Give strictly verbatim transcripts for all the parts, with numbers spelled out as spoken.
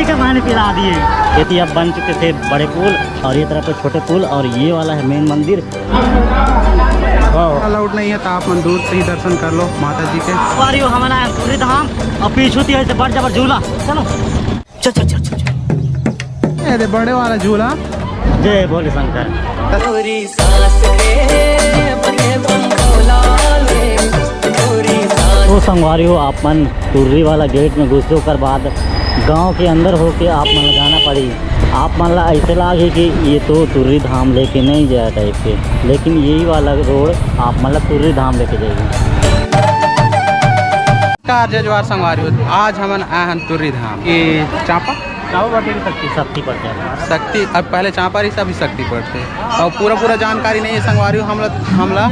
का पानी पिला दिए। ये थी, अब बन चुके थे बड़े पुल और ये तरफ पे छोटे पुल और ये वाला है मेन मंदिर। अलाउड नहीं है तो आप मन दूर से ही दर्शन कर लो माता जी के। संगवारी हो, हमन आए हैं टुर्री धाम और पीछू थी ऐसे बड़ जबर झूला। चलो। चल, चल, चल, चल, चल। ये दे बड़े वाला झूला। जय भोले शंकर। तोरी सास के बने बम भोला ले, तोरी सास। तो संगवारी हो, आप मन टुर्री वाला गेट में घुसे, ओकर बाद गांव के अंदर होके आप मन ला जाना पड़ी। आप मन ला ऐसे लागे कि ये तो टुर्री धाम लेके नहीं जाए टाइप के, लेकिन यही वाला रोड आप मन ला टुर्री धाम लेके जाएगी। नमस्कार, जय जोहार संगवारी हो। आज हमन आए हन टुर्री धाम के चांपा। चांपा बाटे की शक्ति, शक्ति पड़थे। शक्ति, अब पहले चांपा रही, अभी शक्ति पड़थे। और पूरा पूरा जानकारी नहीं है संगवारी हो। हमला, हमला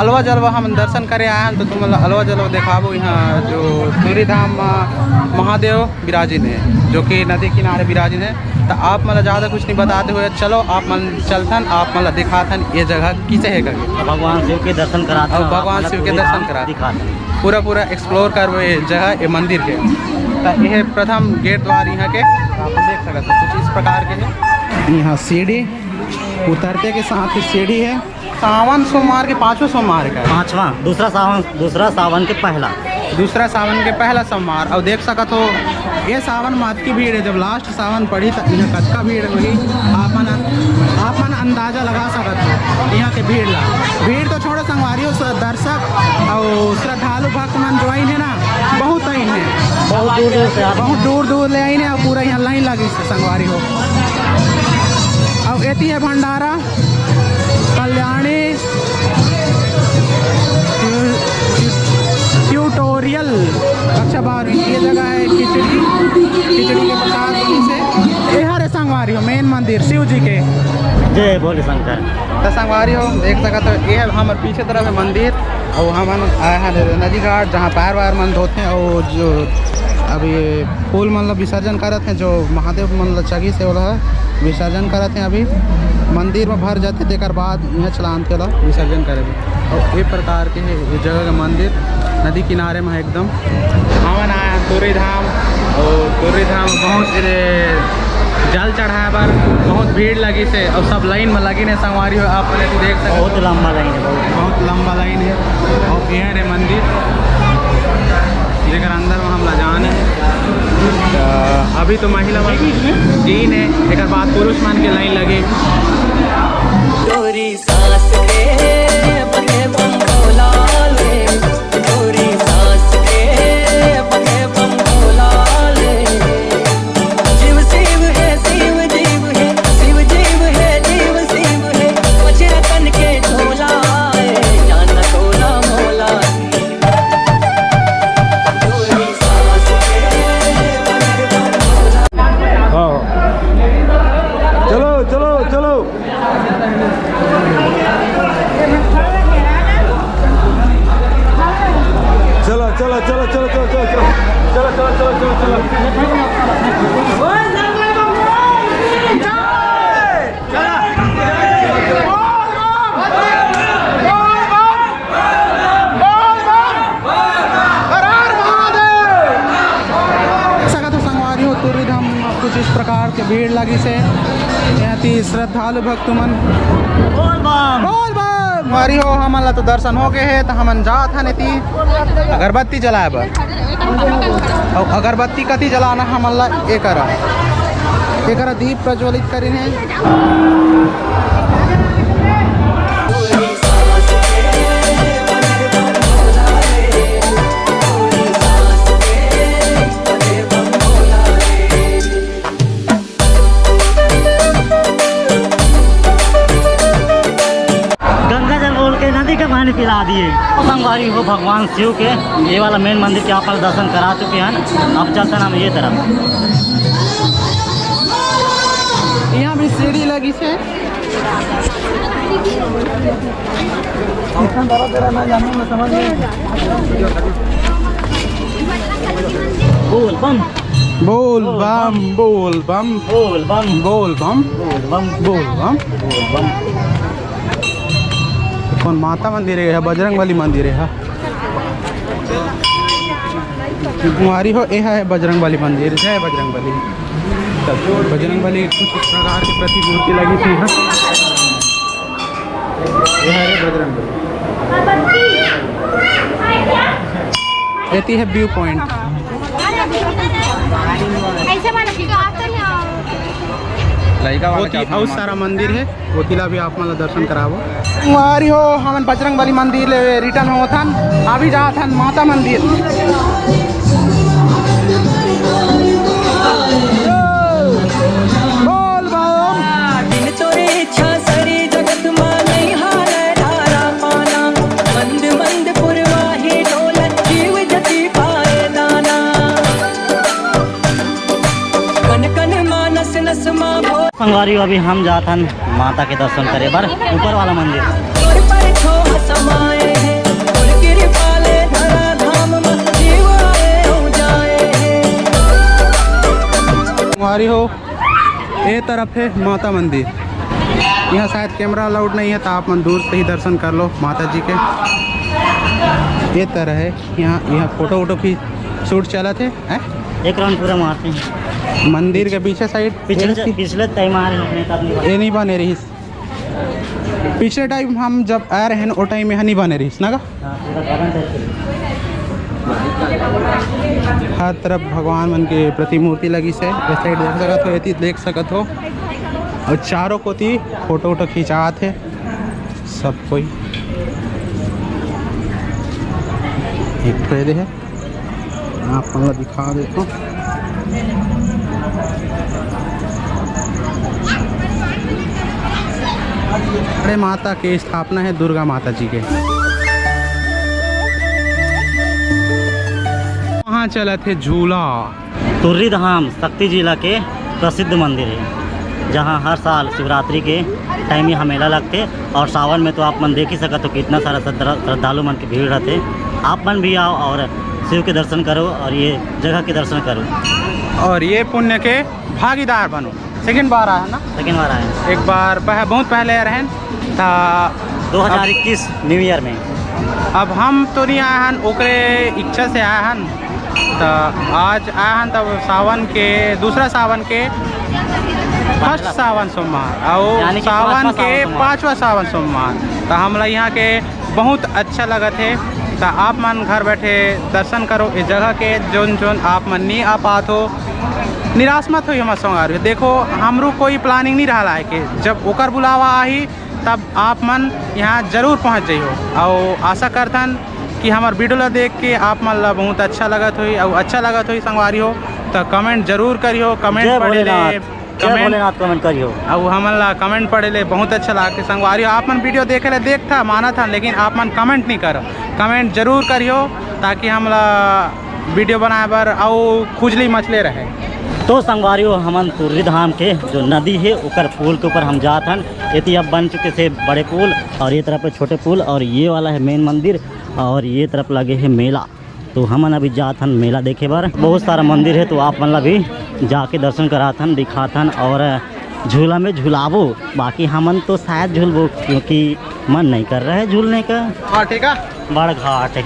अलवा जलवा हम दर्शन करे आए हन, तो तुम अलवा जलवा देखाबो। यहाँ जो टुर्री धाम, अ, महादेव विराजित है, जो कि नदी किनारे विराजित है। तो आप मन ला ज्यादा कुछ नहीं बताते हुए, चलो आप मन चलथन, आप मन ला दिखाथन ये जगह किसे है करके। भगवान शिव के दर्शन कराथन और और भगवान आप मन ला शिव के टुर्री दर्शन धाम कराथन। दिखाथन। पूरा पूरा एक्सप्लोर करबो ये जगह, ये मंदिर के। तो ये प्रथम गेट द्वार यहाँ के, आप देख सकते हो कुछ इस प्रकार के है। यहाँ सीढ़ी उतरते के साथ ही सीढ़ी है। सावन सोमवार के पांचवा सोमवार का है। पांचवा, दूसरा सावन, दूसरा सावन के पहला। दूसरा सावन के पहला सोमवार। और देख सकत हो, ये सावन मात की भीड़ है। जब लास्ट सावन पड़ी तो यहाँ कतका भीड़ होही, आप मन, आप मन अंदाजा लगा सकत हो यहाँ के भीड़ ला। भीड़ तो छोड़ो संगवारी हो, स-, दर्शक और श्रद्धालु भक्त मन जो आइन है ना, बहुत आइन है। बहुत दूर दूर से आते हैं। बहुत दूर दूर ले आइन है और पूरा यहाँ लाइन लगी से संगवारी हो। और एती है भंडारा। कल्याणी ट्यू-, ट्यूटोरियल कक्षा बारहवीं। ये जगह है खिचड़ी, खिचड़ी के प्रसाद बनी से। ये हरे संगवारी हो मेन मंदिर शिव जी के। जय भोले शंकर। तो संगवारी हो, देख सकत हो, ये है हमर पीछे तरफ है मंदिर। और हमन आए हैं नदी घाट, जहाँ पैर वैर मन धोते हैं और जो अभी फूल मन ला विसर्जन करत हैं, जो महादेव मन ला चघी से ओला विसर्जन करत हैं। अभी मंदिर में भर जाते, तेकर बाद यहाँ चलान तेला विसर्जन करेंगे। और ये प्रकार के है ये जगह का मंदिर, नदी किनारे में है एकदम। हमन आए हैं टुर्री धाम, और टुर्री धाम बहुत, ए, जल चढ़ाए बर बहुत भीड़ लगी से, और सब लाइन में लगी ने संगवारी हो, आप मन देख सकते हो। बहुत लंबा लाइन है, बहुत। बहुत लंबा लाइन है। और ये रे मंदिर, जेकर अंदर में हमला जान है। तो अभी तो महिला मन तीन है, एक बाद पुरुष मन के लाइन लगे। तोरी सास के बने बम भोला ले, तोरी सास के बने बम भोला ले। शिव शिव है, शिव जीव है, शिव जीव है, जीव शिव है। पचरतन के झोला है, जान तोला मोला। हाँ। चलो, चलो, चलो। चलो, चलो, चलो। सकत हो संगवारी हो, टुर्री धाम कुछ इस प्रकार के भीड़ लगी से। यहाँ ती श्रद्धालु भक्त मन बोल बम। बोल बम। संगवारी हो, हमन ला तो दर्शन हो गए हे, तो हमन जात हन एती अगरबत्ती जलाए बर। अउ अगरबत्ती कति जलाना हमन ला, ए करा, ए करा दीप प्रज्वलित करिन हे। गंगा जल बोल के नदी के पानी पिला दिए। संगवारी हो, भगवान शिव के ये वाला मेन मंदिर के आप दर्शन करा चुके हैं। अब चलते हैं हम ये तरफ। यहाँ भी सीढ़ी लगी से। बोल बम। बोल बम, बोल बम। बोल बम। बोल बम। बोल बम। बोल बम। बोल बम। कौन माता मंदिर है, बजरंग बली मंदिर है? संगवारी हो, ये है बजरंग बली मंदिर। जय बजरंग बली। तब बजरंग बली कुछ इस प्रकार की प्रतिमूर्ति लगी थी यहाँ। ये है रे बजरंग बली। एती है व्यू पॉइंट। लइका वाला ओती चश्मा अउ मार। सारा मंदिर है, ओती ला भी आप मन ला दर्शन कराबो। संगवारी हो, हमन बजरंग बली मंदिर ले रिटर्न होथन, अभी जाथन माता मंदिर। बोल बम। बिन तोरे इच्छा सरी जगत मा नइ हालय धारा पाना। मंद मंद पुरवाही डोलत जीव जति पाए दाना। कन कन मानस नस मा भो संगवारी हो, अभी हम जाथन माता के दर्शन करे बर ऊपर वाला मंदिर। तोर पर छोह समाए हे, तोर कृपा ले धरा धाम मा जीव आए अउ जाए हे। संगवारी हो, ए तरफ है माता मंदिर। यहाँ शायद कैमरा अलाउड नहीं है, तो आप मन दूर से ही दर्शन कर लो माता जी के। ये तरह है यहाँ, यहाँ फोटो वोटो की शूट चलत है, हैं? एक राउंड पूरा मारते हैं। मंदिर के पीछे साइड पिछले, पिछले टाइम आ रहे हैं अपने, तब नहीं ये नहीं बने रहिस। पिछले टाइम हम जब आए रहे, ओ टाइम यहाँ नहीं बने रहिस ना का? हाँ, पूरा गार्डन टाइप से। हर तरफ भगवान मन के प्रतिमूर्ति लगी से, इस साइड देख सकत हो, एती देख सकत हो, और चारों कोती फोटो वोटो खिंचात है सब कोई। एक ठो ये दे है। आप मन ला दिखा देथों। अरे, माता के स्थापना है दुर्गा माता जी के। वहाँ चलत है झूला। तुर्री धाम सक्ती जिला के प्रसिद्ध मंदिर है, जहाँ हर साल शिवरात्रि के टाइम यहाँ मेला लगथे। और सावन में तो आप मन देख ही सकत हो, कितना सारा श्रद्धा-, श्रद्धालु मन के भीड़ रहथे। आप मन भी आओ और शिव के दर्शन करो और ये जगह के दर्शन करो। और ये पुण्य के भागीदार बनो। सेकंड बार आए हन ना? सेकंड बार आए हन। एक बार पह-, बहुत पहले आए रहेन, त दो हज़ार इक्कीस न्यू ईयर में। अब हम तो नहीं आए हन, ओकरे इच्छा से आए हन। त आज आए हन, तब सावन के, दूसरा सावन के फर्स्ट सावन सोमवार, और यानी कि सावन पांचवा के सावन सोमवार। पांचवा सावन सोमवार। त हमला यहाँ के बहुत अच्छा लगत हे। त आप मन घर बैठे दर्शन करो ए जगह के, जोन जोन आप मन नहीं आ पात हो, निराश मत होइहो हमर संगवारी हो। देखो, हमरो कोई प्लानिंग नहीं रहला है कि जब ओकर बुलावा आही, तब आप मन यहाँ जरूर पहुँच जइहो। और आशा करथन कि हमर वीडियो ला देख के आप मन ला बहुत अच्छा लगत होही, और अच्छा लगत होही संगवारी हो, त कमेंट जरूर करिहो। कमेंट जय पढ़े ले, भोलेनाथ। जय कमेंट भोलेनाथ कमेंट करिहो। अब हमन ला कमेंट पढ़े ले बहुत अच्छा लागथे संगवारी हो। आप मन वीडियो देखे ले देखथा, मानत हन, लेकिन आप मन कमेंट नहीं करो। कमेंट जरूर करिहो, ताकि हमला वीडियो बनाए बर अउ खुजली मचले रहे। तो संगवारी हो, हमन तुर्री धाम के जो नदी है, ओकर पुल के ऊपर हम जात हन। एती अब बन चुके से बड़े पुल, और ये तरफ पे छोटे पुल, और ये वाला है मेन मंदिर, और ये तरफ लगे है मेला। तो हमन अभी जात हन मेला देखे बर। बहुत सारा मंदिर है, तो आप मन ला भी जाके दर्शन करात हन, दिखात हन और झूला में झुलाबो। बाकी हमन तो शायद झूलबो, क्योंकि मन नहीं कर रहा है झूलने का। हाँ, ठीक है। बड़ घाट है,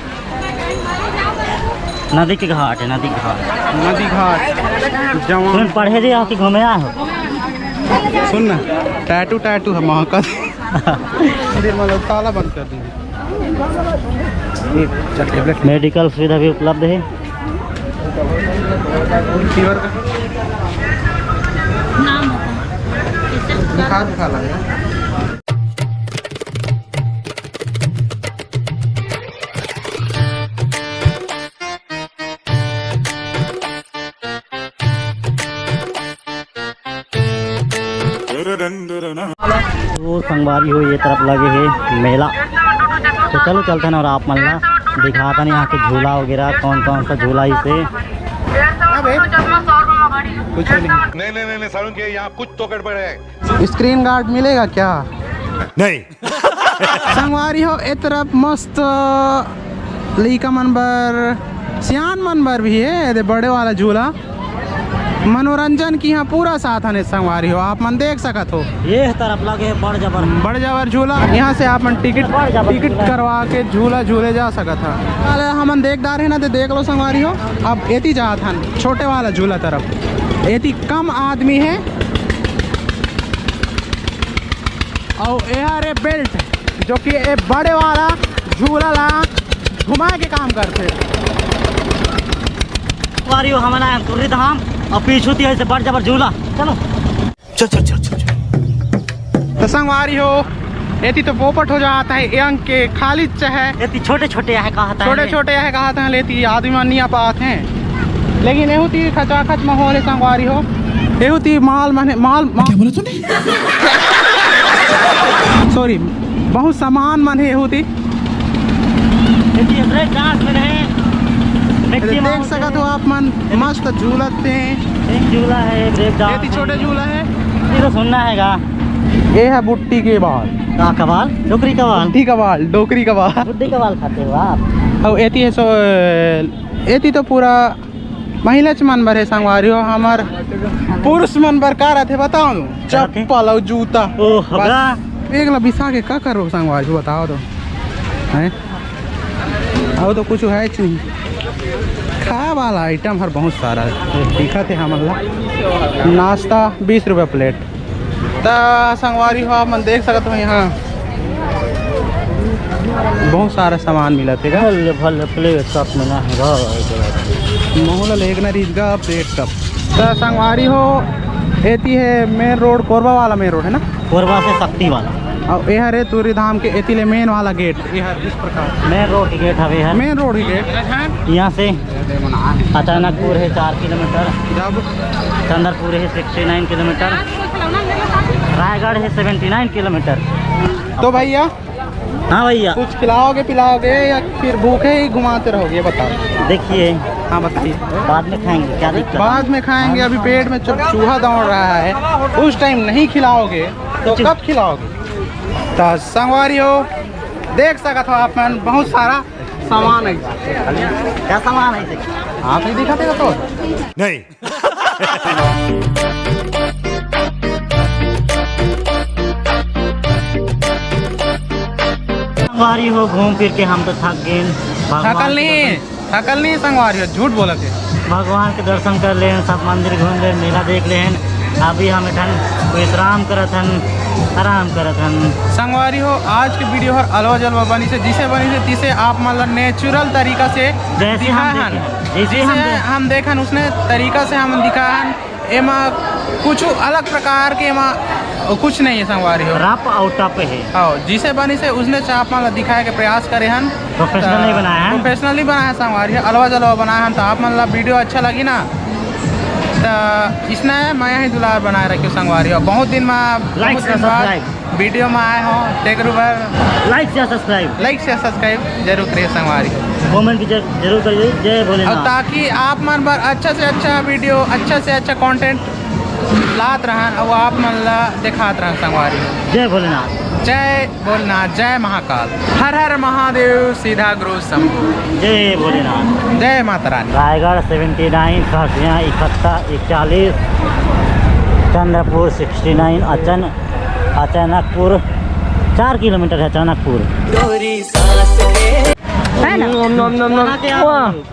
नदी के घाट है, नदी के घाट। नदी घाट। जवान। तुम पढ़े जे आके घूमे आए हो? सुन ना, टैटू, टैटू है, वहाँ का। मंदिर में लोग ताला बंद कर देंगे। मेडिकल सुविधा भी उपलब्ध है। फीवर का? नाम बता। बुखार, बुखार लग रहा है। तो संगवारी हो, ये तरफ लगे है मेला। तो चलो चलते हैं और आप मन ला दिखाता नहीं यहाँ के झूला वगैरह, कौन कौन सा झूला इसे। हाँ भाई। कुछ नहीं। नहीं, नहीं, नहीं, नहीं, सारुण के यहाँ कुछ तो गड़बड़ है। स्क्रीन गार्ड मिलेगा क्या? नहीं। संगवारी हो, ए तरफ मस्त लइका मन बर, सियान मन बर भी है, दे बड़े वाला झूला। मनोरंजन के इहाँ पूरा साधन हे संगवारी हो, आप मन देख सकत हो। ये तरफ लगे हे बड़ जबर। बड़ जबर झूला, इहाँ से आप मन टिकट, बड़ जबर टिकट झूला। करवा के झूला झूले जा सकत हा। अरे हमन देख डारे हन ना, तो देख लो संगवारी हो। अब एती जात हन छोटे वाला झूला तरफ, एती कम आदमी हे। अउ एहा रे बेल्ट, जो कि ए बड़े वाला झूला ला घुमाए के काम करथे। संगवारी हो, हमन आए हन तुर्री धाम अउ पीछू ती ऐसे बड़ जबर झूला। चलो। चल, चल, चल, चल, चल। तो संगवारी हो, एती तो पोपट हो जात हे, ए अंग के खाली च हे। एती छोटे-छोटे हे, कहा था छोटे-छोटे हे, कहा था, लेती आदमी मन नहीं आ पात हे। लेकिन एहू ती खचाखच माहौल हे संगवारी हो। एहू ती माल माने, माल, माल। क्या बोला तूने? सॉरी, बहुत सामान मन हे एहू ती। देखिए, ब्रेक डांस में रहे। मिक्की देख माउस सकत हो है। आप मन, मस्त झूलत हे। एक झूला है, ब्रेक डांस एती छोटे है। झूला है। ये तो सुनना है गा। ये है बुट्टी के बाल। का कबाल? डोकरी कबाल? बुट्टी कबाल, डोकरी कबाल। बुट्टी कबाल खाते हो आप? अब एती है सो, एती तो पूरा महिला च मन बर हे संगवारी हो, हमर पुरुष मन बर का रथे बताओ? का रथे? चप्पल अउ जूता। ओ, बस। हगा। एक ला बिसा के का करो संगवारी हो, बताओ तो। हैं? अउ तो कुछ हे च नहीं। खाए वाला आइटम हर बहुत सारा हे। दिखत हे हमन ला। नाश्ता बीस रुपया प्लेट। त संगवारी हो, आप मन देख सकत हो, यहाँ बहुत सारा सामान मिलत हे गा। भले, भले, प्लेट कप में ना हे गा। मोहला लेगना रीत गा प्लेट कप। त संगवारी हो, एती हे मेन रोड, कोरबा वाला मेन रोड हे ना? कोरबा से सक्ती वाला। अउ एहर हे तुर्री धाम के एती ले मेन वाला गेट, एहर इस प्रकार। मेन रोड के गेट हवे, एहर। मेन रोड के गेट। यहाँ से अचानकपुर है चार किलोमीटर, जब चंद्रपुर है सिक्सटी नाइन किलोमीटर, रायगढ़ है सेवेंटी नाइन किलोमीटर। तो भैया, हाँ भैया। कुछ खिलाओगे पिलाओगे या फिर भूखे ही घुमाते रहोगे, ये बताओ। देखिए, हाँ, बताइए। बाद में खाएंगे, क्या दिक्कत है? बाद में खाएंगे, अभी पेट में जब चूहा दौड़ रहा है, उस टाइम नहीं खिलाओगे तो कुछ कब खिलाओगे? तो संगवारी हो, देख सकत हो आप मन, बहुत सारा सामान है। क्या सामान है? आप नहीं दिखाते तो? नहीं। संगवारी हो, घूम फिर के हम तो थक गेन। भगवान थकल के नहीं, दर्शन, थकल नहीं संगवारी हो, झूठ बोलत हे। भगवान के दर्शन कर लेन, सब मंदिर घूम लेन, मेला देख लेन। अभी हम एठन विश्राम करत हन, आराम करत हन। संगवारी हो, आज के वीडियो हर अलवा जलवा बनिस हे, जिसे बनिस हे तिसे आप मन ला नेचुरल तरीका से जैसे हम दिखाए हन। देखे हन, जैसे हम जिसे देख- हम देखन उसने तरीका से हम दिखाए हन। एमा कुछ अलग प्रकार के एमा कुछ नहीं है संगवारी हो। रफ अउ टफ है। हाँ, जिसे बनिस हे उसने च आप मन ला दिखाए के प्रयास करे हन। प्रोफेशनल नहीं बनाया है। प्रोफेशनल नहीं बनाया है संगवारी हो, अलवा जलवा बनाए हन। तो आप मन ला वीडियो अच्छा लगी ना, तो इसने मैं ही दुलार बनाए रखियो संगवारी हो। बहुत दिन में, लाइक बहुत से दिन बाद सब्सक्राइब। वीडियो में आए हो, तेकरू बर लाइक से सब्सक्राइब। लाइक से सब्सक्राइब जरूर करिए संगवारी। कमेंट भी जर-, जरूर करिए। जय और भोलेनाथ। ताकि आप मन बर अच्छा से अच्छा वीडियो, अच्छा से अच्छा कंटेंट लात रहन, और आप मन ला दिखात रहन संगवारी। जय भोलेनाथ। जय भोलेनाथ, जय महाकाल, हर हर महादेव, सीधा गुरु शंभू। जय भोलेनाथ। जय माता रानी। रायगढ़ सेवेंटी नाइन, खसिया इकहत्तर, इकतालीस, चंद्रपुर सिक्सटी नाइन, अचन अचानकपुर चार किलोमीटर है अचानकपुर। है ना? नम, नम, नम, नम। कहाँ के आप वाह। लोग?